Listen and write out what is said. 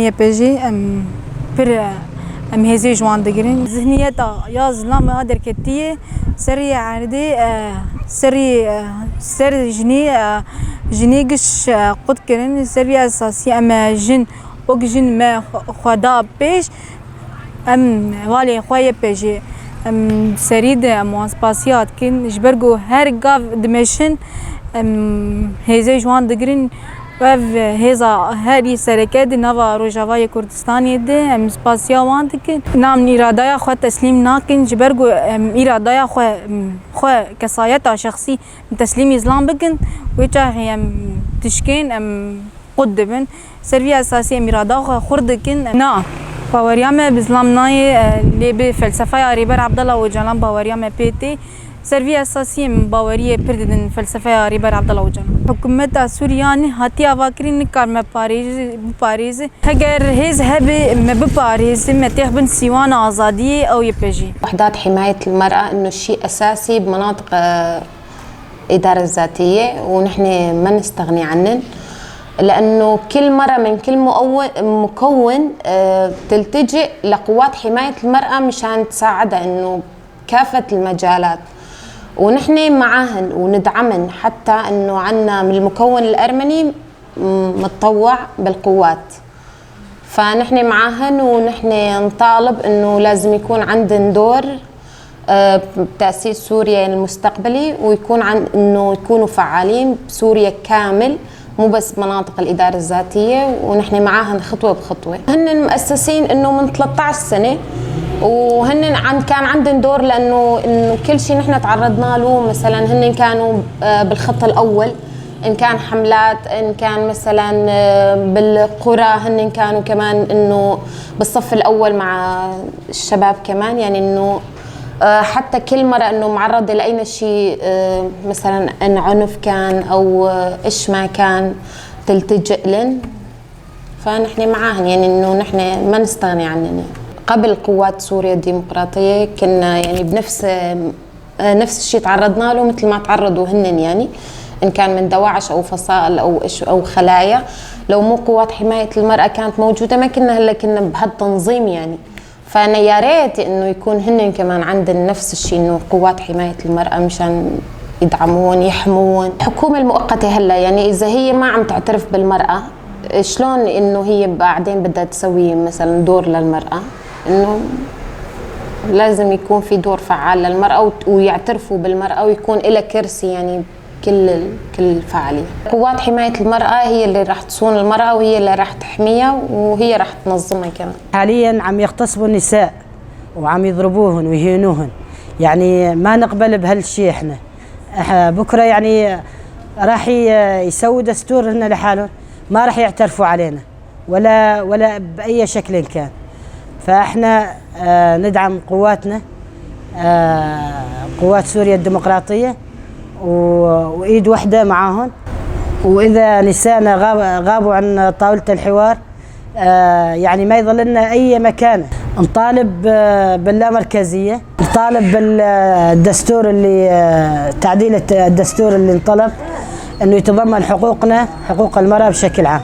YPJ em pir em hêzê ji wan digirin. Zihniyeta ya zilam a derketiye serê erdê serê ser jinê jinê giş qut kirin ser vî esasî em jin wek jin me xwe da pêş em hevalê xwe YPJ em serî de em wan spasiya dikin ji ber ku her gav dimeşin em hêzê ji wan digirin ev hêza herî sereke di nava Rojavayê Kurdistanê de em spasiya wan dikin. Na em îradeya xwe teslîm nakin ji ber ku em îradeya xwe xwe kesayeta şexsî teslîmî zilam bikin wê çaxê em tişkên em qut dibin. Ser vî esasî em îrada xwe xurt dikin. Na baweriya me bi zilam nayê lê bi felsefeya Rêber Abdullah Ocalan baweriya me pê tê. Ser vî esasî em baweriyê pir didin felsefeya Rêber Abdullah Ocalan. Hikûmeta Sûriyanê hatiye avakirin nikar me biparêze. Heger hêz hebe me biparêze me têx bin sîwana azadiyê ew YPJ. وحدات حماية المرأة إنه شيء أساسي بمناطق الإدارة الذاتية ونحن ما نستغني عنن لأنه كل مرة من كل مكون تلتجئ لقوات حماية المرأة مشان تساعدها إنه كافة المجالات ونحن معاهن وندعمن حتى إنه عنا من المكون الأرمني متطوع بالقوات فنحن معاهن ونحن نطالب إنه لازم يكون عندن دور بتأسيس سوريا المستقبلي ويكون عن إنه يكونوا فعالين بسوريا كامل مو بس مناطق الإدارة الذاتية ونحن معاهن خطوة بخطوة. هن مؤسسين إنه من 13 سنة وهن كان عندن دور لأنه إنه كل شيء نحن تعرضنا له مثلا هن كانوا بالخط الأول إن كان حملات إن كان مثلا بالقرى هن كانوا كمان إنه بالصف الأول مع الشباب كمان يعني إنه حتى كل مرة إنه معرضة لأي شيء مثلا إن عنف كان أو إيش ما كان تلتجئ لن فنحن معاهن يعني إنه نحن ما نستغني عنن. قبل قوات سوريا الديمقراطية كنا يعني بنفس نفس الشيء تعرضنا له مثل ما تعرضوا هن يعني إن كان من دواعش أو فصائل أو إيش أو خلايا. لو مو قوات حماية المرأة كانت موجودة ما كنا هلا كنا بهالتنظيم يعني. فأنا يا ريت إنه يكون هن كمان عندن نفس الشيء إنه قوات حماية المرأة مشان يدعمون يحمون. الحكومة المؤقتة هلا يعني إذا هي ما عم تعترف بالمرأة شلون إنه هي بعدين بدها تسوي مثلا دور للمرأة؟ إنه لازم يكون في دور فعال للمرأة ويعترفوا بالمرأة ويكون لها كرسي يعني كل الفعالية. قوات حماية المرأة هي اللي راح تصون المرأة وهي اللي راح تحميها وهي راح تنظمها كمان. حاليا عم يغتصبوا النساء وعم يضربوهن ويهينوهن، يعني ما نقبل بهالشيء. احنا بكره يعني راح يسووا دستور لنا لحالهم، ما راح يعترفوا علينا ولا بأي شكل كان. فاحنا ندعم قواتنا، قوات سوريا الديمقراطية، وإيد وحدة معاهم. وإذا نسائنا غابوا عن طاولة الحوار يعني ما يظل لنا أي مكانة. نطالب باللامركزية، نطالب بالدستور اللي تعديل الدستور اللي انطلب إنه يتضمن حقوقنا، حقوق المرأة بشكل عام.